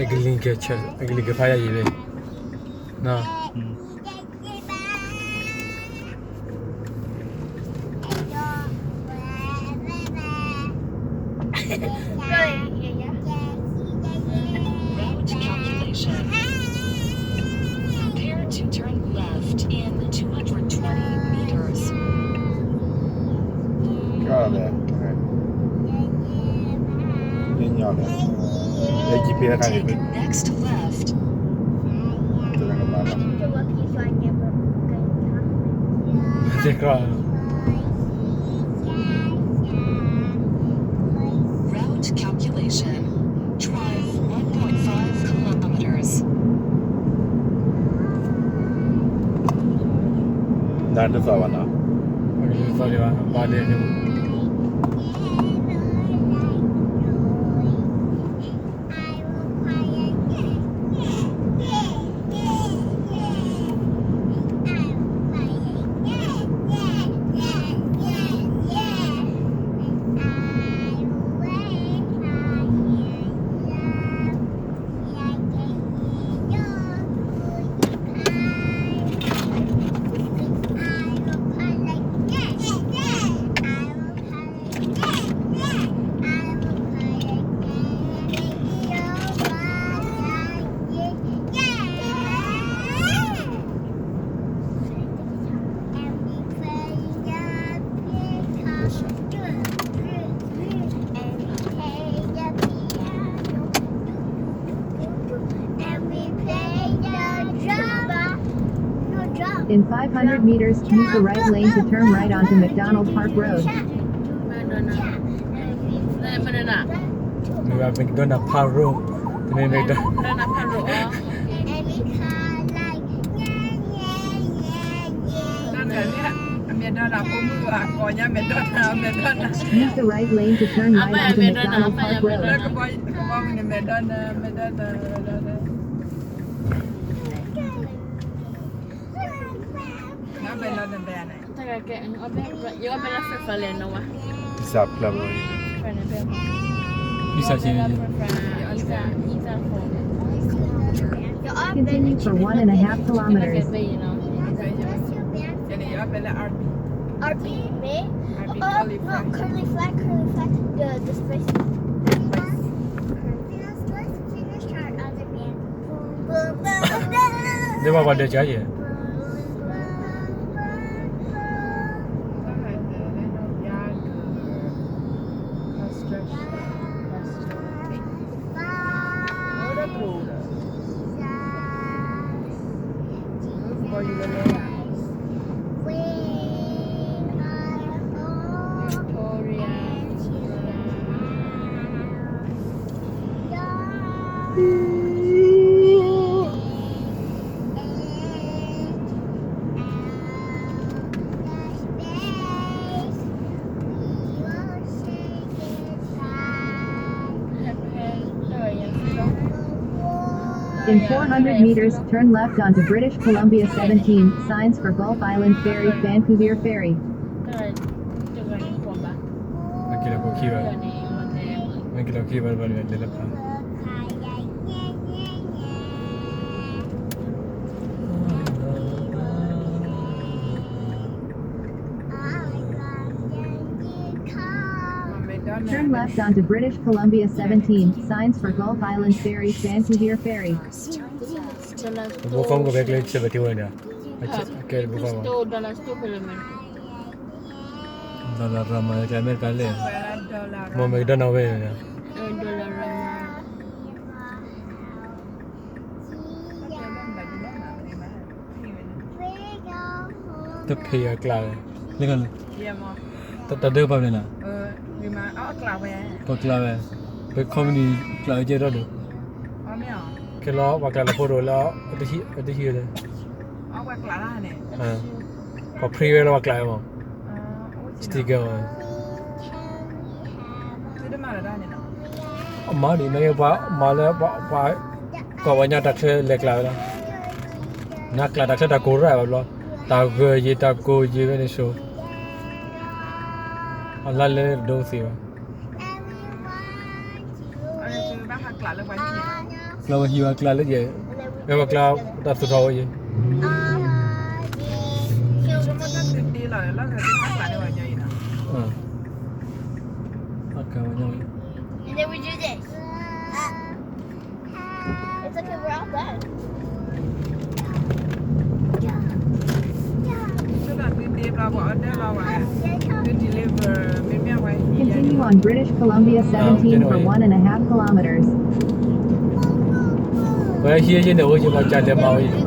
အကလံၤကဲဆၢ, အကလံၤကဲဖးယၤယံၤဘ့ၣ်, နီၤ. Route calculation. Prepare to turn left in two hundred twenty meters. ကလဲၣ်, ညညလဲၣ်, လၢယပ့ၤတခါန့ၣ်, take next left. တကြၢး Route calculation. Drive one point five kilometers. တၢ်တသီၣ်ဘၣ်နီၤ, တသီၣ်ဒံးဘၣ်, ဘၣ်ဒဲးဒိၣ်. In five hundred meters, use the right lane to turn right onto McDonald Park Road. မ့ၢ် McDonald Park Road, တမ့ၢ် McDonald. Use the right lane to turn right onto McDonald Park Road. ယ Continue for one and a half kilometers. R B မ့ၢ် curly flag, curly flag, the, the space. ဒ်ဘၣ်ပှၤဒဲးကါယဲၢ်. In four hundred meters, turn left onto British Columbia seventeen, signs for Gulf Island Ferry, Vancouver Ferry. မ့ၢ်က့ၤလီၤခိၣ်ခံဘၣ်, မ့ၢ်က့ၤလီၤခံဘၣ်ဘၣ်န့ၣ် လဲၤလၢဖး. Turn left onto British Columbia seventeen, signs for Gulf Island Ferry, Vancouver Ferry. ဘိဖီၣ်ကဘဲကျဲဆၢဘၣ်ထံဝဲဒၣ်, ကဲဘိဖီၣ်, dollar store ဖဲလဲၣ်မ့ၢ်, dollar ရမၤ ကျဲအမဲရကၤလဲၣ်, မ့ၢ် McDonald ဝဲ, dollar ရမၤ တဖံးအကျးဝဲ, တၢ်ဒၢပာ်ဖျါနၤ, ပကျးဝဲ, ပ company ကျးဝဲကဲထီၣ်ဒီး, ကဲလီၤပှၤကျးလၢဖိဒိၣ်လၢ, အတဟံၣ်ဝဲလဲၣ်, ပှၤ print ဝဲလၢပှၤကျးဝဲမး, sticker ဝဲ အမၤဒ်န့ၣ် ပှၤမၤလၢပှၤ, ကိးဝဲညါတၢ်ချၢလဲၤကျးဝဲလီၤ, နကျးတၢ်ချၢတၢ်ကိးရၢ်ဘၣ်ဘျီ, တၢ်ဂၢၢ်ယံၤတၢ်ကိးယံၤဝဲန့ၣ်ဆိ, အလါလဲတဒိသ့ဘၣ်, ဘၣ်ဟးကျးလၢပှၤဟံၣ်န့ၣ် ကျါဝဲဟံးဝဲကျါလၢယဲ, ဝဲကျါတၢ်သူၣ်ထီၣ်ဝဲယဲ, Continue on British Columbia seventeen for one and a half kilometers. ဝဲဟံးယဲန့ၣ် အိၣ်ယဘၣ်ကၢ်တဲမၤဝဲယဲ, တ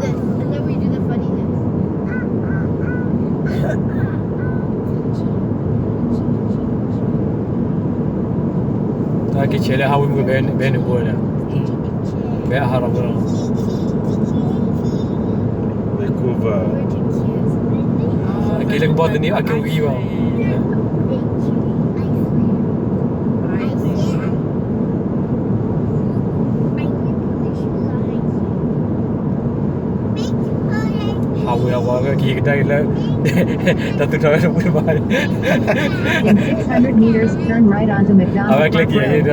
ၢ်က့ၤဆဲးလၢဟးဝ့ၢ်မုၢ် ဘဲန့ၣ်ဘိန့ၣ်, ဘဲအဟးထီၣ်ဘိလီၤ, Vancouver, အက့ၤလၢကဘီသန့ၤ အက့ၤဝံၤဘၣ် ဟးဝဲအဝဲက့ၤကဒါက့ၤလၢ တၢ်သူၣ်ထီၣ်ဝဲတပှဲၤဘၣ်, In six hundred meters, turn right onto McDonald Park Road. အဝဲကျဲက့ၤ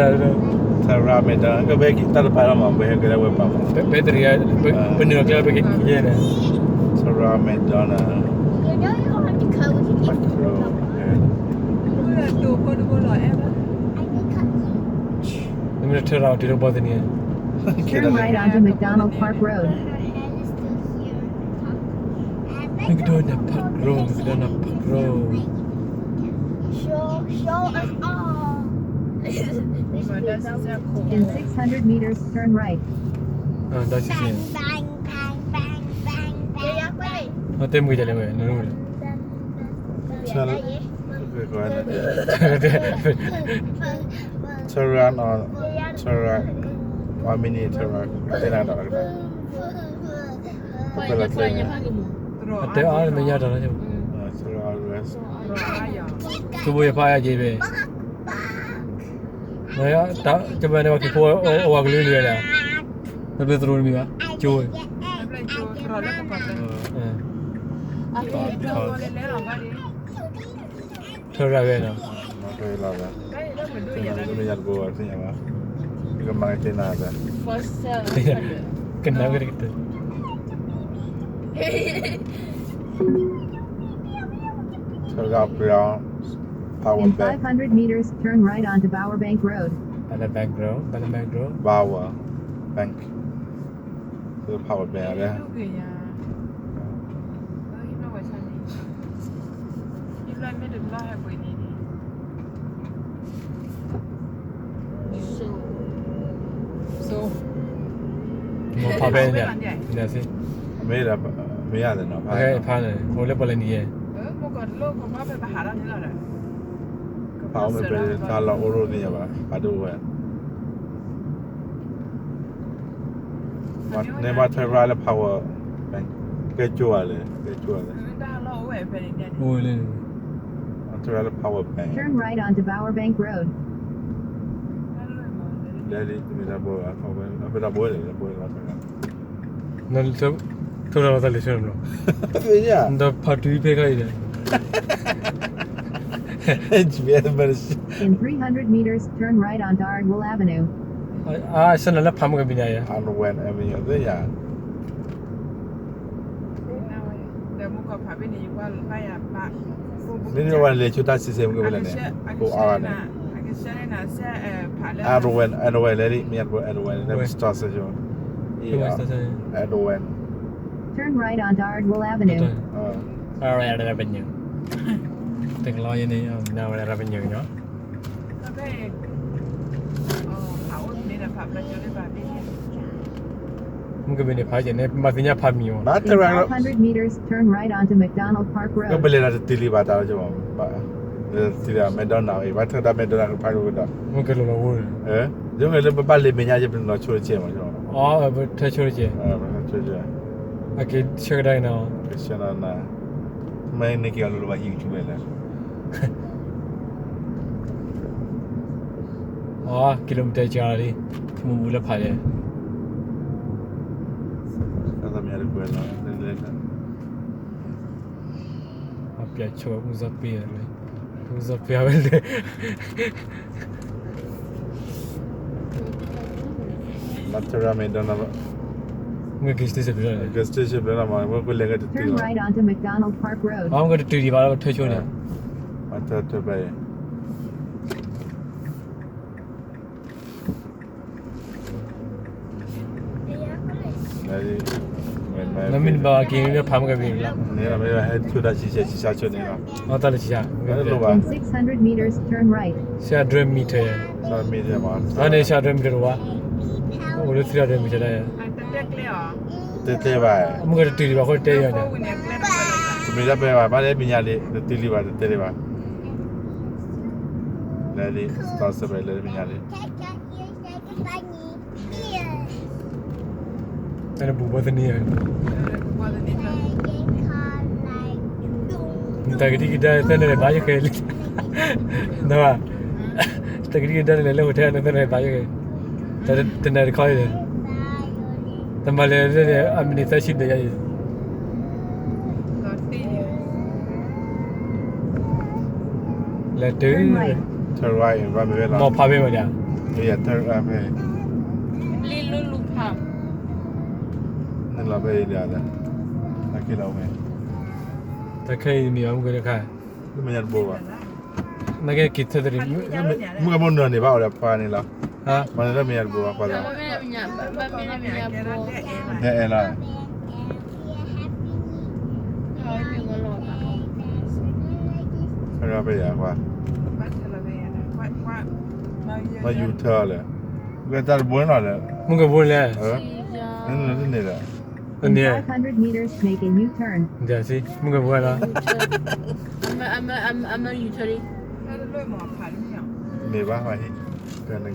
Terra McDonald ကဘဲက့ၤတၢ်တပၤလီၤမး ဘဲက့ၤလၢဝဲပၤမး, ဘဲတရံး, ပနုာ်အီၤကျဲဘဲက့ၤယဲန့ၣ်, Terra McDonald. နမ့ၢ်ထၢရၤအီၤတုၤလၢကဘီသန့ၤ, Turn right onto McDonald Park Road. McDonald Park Road, McDonald Park Road. In six hundred meters, turn right. တဲမုၢ်ကလဲၣ်ဝဲ, Terra, Terra, မ့ၢ်န့ၣ် Terra တဲနၤဒီး အတဲအါမ့ၢ်ညါတၢ်လီၤ, Terra West, ကဘိယဖးယက့ၤဘဲ, ကဘၣ်န့ၣ် ပှၤက့ၤဖိအဝဲကလုာ်လုာ်ဒၣ်, နဘျုးသရိာ်တမံၤဘၣ်, ကၠိ, ထၢရၣ်ဝဲနီၤ, မ့ၢ်ယၤတဘိသ့ၣ်ညါဘၣ်, ကမၤက့ၤနၤ, ကနၣ်ဝဲတကတၢၢ် Terra Brown Power Bank. In five hundred meters, turn right onto Power Bank Road. Power Bank Road, Power Bank Road. Power Bank. Power Bank လၢ မ့ၢ်ဖးဖဲန့ၣ်, မ့ၢ်ဒၣ်, မ့ၢ်ယၤသ့ၣ်နီၤ, ဖးန့ၣ် အိၣ်လၢပှၤလဲၤနံၤယဲ, ဖးအိၣ်မ့ၢ်ဖဲတၢ်လီၢ်အိၣ်ရိၣ်သ့ၣ်ညါဘၣ်, ဖးဒိၣ်ဝဲ, န့ၢ်ဘၣ် Terra လၢ Power Bank ကဲကၠိဧါလဲၣ်, ကဲကၠိဧါလဲၣ်, အိၣ်လၢ Terra လၢ Power Bank. Turn right onto Power Bank Road. လဲၤလံ တမ့ၢ်တၢ်ဘိဘၣ်, ဖဲတၢ်ဘိလဲၣ်, တၢ်ဘိလဲၣ်, န ထိၣ်လီၤတၢ်လံၤဆၢဘျီ, နတၢ်ဖးတုၤဖဲခါအံၤဒီး, G P S In three hundred meters, turn right onto Ardwell Avenue. အါ ဆၢနၤလၢဖးမုၢ်ကဘံနၤယဲ, Ardwell Avenue သ့ၣ်ညါ မ့ၢ်ဝဲလဲၤဆိတၢ်စံးဆဲးမုၢ်ကဘံလဲၣ်န့ၣ်, ကိးအါဂၤန့ၣ်, Ardwell, Ardwell လဲၣ်လံ, မ့ၢ် Ardwell, Ardwell လၢ Western Station, Ardwell. Turn right onto Ardwell Avenue. Ardwell Avenue. တကလီၤယဲန့ၣ် Ardwell Avenue နီၤ. မုၢ်ကဘံန့ၣ်ဖးယဲန့ၣ် မၤသ့ၣ်ညါဖးမံၤမး. In five hundred meters, turn right onto McDonald Park Road. ကပလဲၤတၢ်တတုၤလံဘၣ်တၢ်လီၤ, လဲၤတတုၤလံ McDonald အံၤ ဘၣ်ထၢတၢ် McDonald ကဖးဒိၣ်ကဒီး, မုၢ်ကလီၤလီၤဝဲ, ယမ့ၢ်လၢပဘၣ်လ့ၤမဲာ်ညါ ယပနီၤဆိတကဲးမး, အီ ပထၢဆိတကဲး, အက့ၤဆၢကဒါက့ၤနၤ, မ့ၢ်န့ၢ်က့ၤအီၤလိၤလိၤဘၣ် YouTube လဲၣ်. အီ kilometer စှၤလီၤလံ, မ့ၢ်ဘူးလၢဖးလဲၣ်. အပျဲၢ်ဆိ ဦးဇော်ပ့ၤ, ဦးဇော်ပ့ၤ အဝဲလဲၤ Five hundred meters, turn right onto Ardwell Avenue. Terminal မ့ၢ် gas station ဖဲလဲၣ်, gas station ဖဲလဲၣ်မ့ၢ် မ့ၢ်ကလဲၤကတတုၤလီၤ, မ့ၢ်ကတတုၤဒံးဘၣ်လၢပထၢဆိန့ၣ်, အထၢဖဲအံၤ, နမ့ၢ်ဘၣ်က့ၤမ့ၢ်ဖးမ့ၢ်ကဘ့ၣ်လီၤ, ဟဲဆိဒၣ်ဆံဆဲးဆံဆါဆိန့ၣ်လီၤ, အတၢ်လၢဆံဆါ, ဆံဆါဒြဲမံၤထၢၣ်, ဆံဆါဒြဲမံၤထၢၣ်တဝါ, အိၣ်လၢဆံဆါဒြဲမံၤထၢၣ်ဒၣ်, တဲတဲဘၣ်, မ့ၢ်ကတတုၤဒံးဘၣ်အဃိတဲယၤန့ၣ်, တမ့ၢ်တၢ်ပဲဘၣ် ဘၣ်လၢမဲာ်ညါလံ တတုၤလံဘၣ် တတဲလံဘၣ်, လဲၤလံ စတီၢ်စဲးဘၣ်လၢမဲာ်ညါလံ, တၢ်နဘူးဘီသန့ၤ, နတၢ်ကဒံကဒါသၢနၢ်ဘၣ်ယဃဲလံ, နဘၣ်, တၢ်ကဒံကဒါနလဲၤလၢ hotel နသၢနၢ်ဘၣ်ယဃဲ, တၢ်တနၢ်တခီအံၤ, တမၤလဲၤလၢန့ၣ် အမံးနံးသၢဆံဘျဲၣ်ယၤအံၤ လဲၤတုၤ, မ့ၢ်ဖးမ့ၢ်မးဒၣ်, လံလူလူဖး, နလီၤဖဲအံၤဒၣ်, တၢ်ခဲအံၤမံၤဘၣ်မုၢ်ကတခါ, လၢမဲာ်ညါတဘိဘၣ်, နကဲက့ၤထၢသရံး, မုၢ်ကမိၢ်နၢၤန့ၣ်ဘၣ်အိၣ်ဒီးပှၤန့ၣ်လီၤ, မၤန့ၣ်လၢမဲာ်ညါတဘိဘၣ်ပှၤလီၤ, ဟဲအဲၣ်လီၤ ဖဲယၤပှၤ, မ့ၢ်ယူၤထၢလဲၣ်, ဝဲတၢ်တဘိန့ၣ်လီၤလဲၣ်, မုၢ်ကဘိလဲၣ်, န့ၣ်, မုၢ်ကဘိလီၤ, ယူၤထၢမ့ၢ်ညါန့ၣ်, ဖဲန့ၣ်,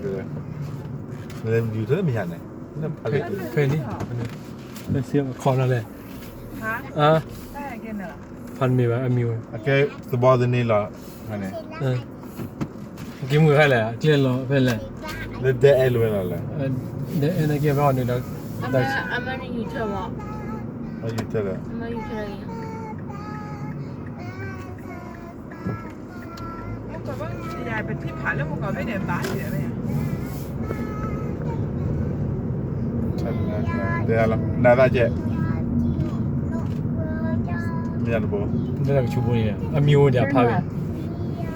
ဖဲန့ၣ်, ခီလီၤလဲၣ်, ဖးမ့ၢ်ဘၣ်အမံၤဝဲ, ကဲသဘီသန့ၤလီၤ, က့ၤမုၢ်ခါလဲၣ် အကျဲလီၤဖဲလဲၣ်, လၢဒဲအဲၣ်လိာ်ဝဲလီၤလဲၣ်, ဒဲအဲၣ်န့ၣ်က့ၤဘၣ်အီၤန့ၣ်ဒီး, ယူၤထၢလဲၣ်, နသးကဲ, မ့ၢ်တဘိ, တၢ်ကဆူဘိန့ၣ် အမံၤအိၣ်ဒၣ်ဖးဝဲ,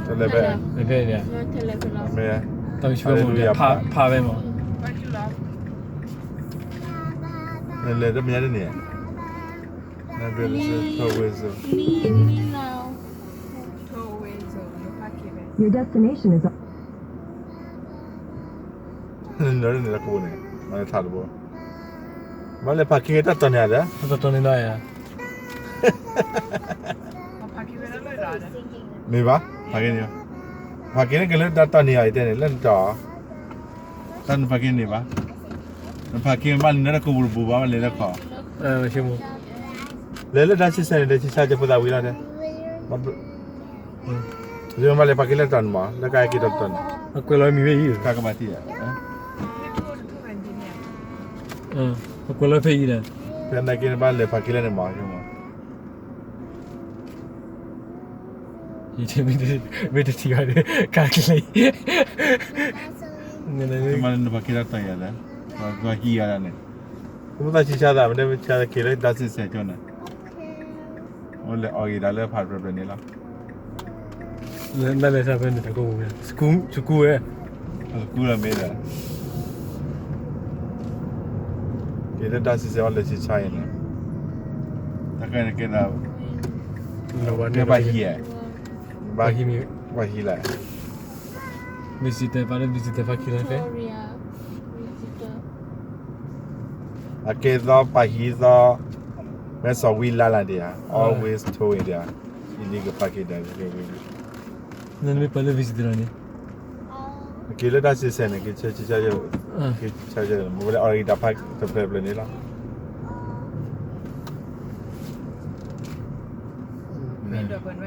တလဲၤဖဲ, ဖဲန့ၣ်, တၢ်ကဆူဘိန့ၣ် ဖးဝဲမး, လဲၤတမ့ၢ်န့ၣ်, နနၢၤန့ၣ်လၢကဘိန့ၣ်, မၤလၢထးတဘိ, မ့ၢ်လဲၤ parking တၢ်တီၢ်န့ၢ်ဧါဒီး, တၢ်တီၢ်န့ၢ်ဒီးဧါ, မ့ၢ်ဘၣ်, parking န့ၣ်, parking န့ၣ်ကလၢတၢ်တီၢ်န့ၢ်အီၤ ယတဲန့ၣ် လၢနတီၢ်, တၢ်န parking န့ၣ်ဘၣ်, န parking ဘၣ်န့ၣ်လၢတၢ်ကိးပူၤတပူၤဘၣ် မ့ၢ်လဲၤလၢခီ, လဲၤလၢတၢ်ဆံဆဲန့ၣ် တၢ်ဆံဆဲကဖိသၣ်ဝံၤလီၤ, မ့ၢ်လဲၤ parking လၢတတီၢ်န့ၢ်မး လၢကက့ၤတတီၢ်န့ၢ်, အကွဲးလီၤမံၤဝဲအံၤ, ကကဘၣ်တံၢ်ဧါ, အကွဲးလီၤဖဲအံၤဒီး, ဖဲနက့ၤနဘၣ်လဲၤ parking လၢန့ၣ်မး, မ့ၢ်တထံၣ်ဘၣ်ဒီး ကါကျဲ, မ့ၢ်လဲၤ parking လၢတတီၢ်ယၤဒီး, ပှၤဟံးယၤဒၣ်န့ၣ်, မ့ၢ်သးဆံဆဲသး မ့ၢ်တဆံဆဲက့ၤလၢတၢ်ဆံဆဲကၠိန့ၣ်, အိၣ်လဲၤအီၣ်ဂ့ၤဒၣ်လၢဖးတဖျၢၣ်ဖျၢၣ်န့ၣ်လီၤ. လၢလဲၤတၢ်ဖဲန့ၣ်တၢ်ကိးပူၤန့ၣ် စကူလီၤမ့ၢ်ဒီး, က့ၤလၢတၢ်ဆံဆဲအီၤလဲၤဆံဆါအံၤန့ၣ်, တၢ်ခဲန့ၣ်ကဲဒၣ်, ကဲဘၣ်ဟံး, ဘၣ်ဟံးလဲၣ်, visitor ပာ်လၢ visitor parking လီၤဖဲ အကဲသီပာ်ဟံးသီ, မ့ၢ်စီၤဝံလါလၢဒံးဧါ, always towing ဒံးဧါ, illegal parking ဒံး, နမ့ၢ်ပာ်လၢ visitor လီၤန့ၣ်, က့ၤလၢတၢ်ဆံဆဲန့ၣ် က့ၤဆါ, က့ၤဆါ, မ့ၢ်ဝဲလၢအီၣ်ဂ့ၤတၢ်ဖးတဖျၢၣ်ဖျၢၣ်န့ၣ်လီၤ. လံာ်ပှၤကွံာ်ကံ,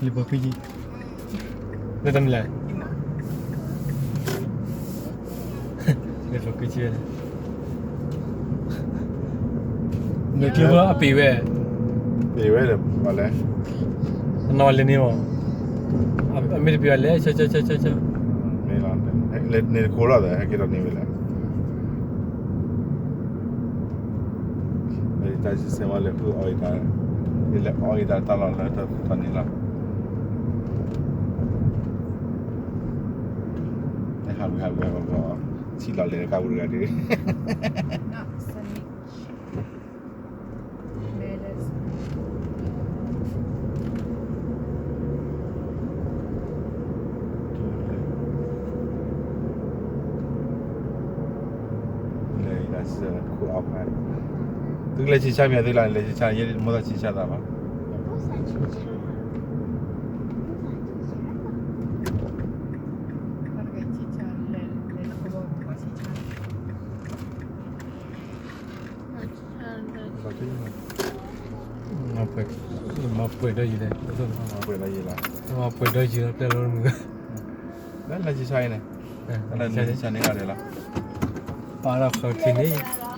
လၢတၢ်မနုၤလဲၣ်, လံာ်ပှၤကွံာ်ကံ, နကျိၤအပ့ၤဝဲ, ပ့ၤဝဲဒီးပှၤလဲၣ်, အနီၢ်လဲၤန့ၣ်မး, အမ့ၢ်တပ့ၤဘၣ်လဲၣ်, ဆၢဆၢဆၢဆၢဆၢ, မ့ၢ်လီၤ, န့ၣ်တကိးလီၤသး ဟဲက့ၤဒီးန့ၣ်ဝဲလဲၣ်. တၢ်စံးဆၢဝဲလဲၤဃုအီၣ်အံၤတၢ်, လဲၤအီၣ်အံၤတၢ်တၢ်လီၢ်လၢတၢ်သးန့ၣ်လီၤ. ဟးဝံၤဟးဝံၤ ဆံးလီၤလဲၤကါပူၤတဂၤဒီး လဲၤအံၤတၢ်စံးဆၢခိၣ်အီၣ်ဖး, သုကလဲၤဆံးဆါမ့ၢ်သုလၢလဲၤဆံးဆါ ယဲမိၢ်သးဆံးဆါသးဘၣ်. မၤပှဲၤဒီးယံၤလဲၣ်, မၤပှဲၤဒီးယံၤလီၤ ပျဲလီၤမုၢ်, လၢလဲၤဆံးဆါအံၤန့ၣ်, လၢလဲၤဆံးဆါန့ၣ်ဂၤဒဲးလီၤ, ပာ်လီၤဃီၤထံန့ၣ်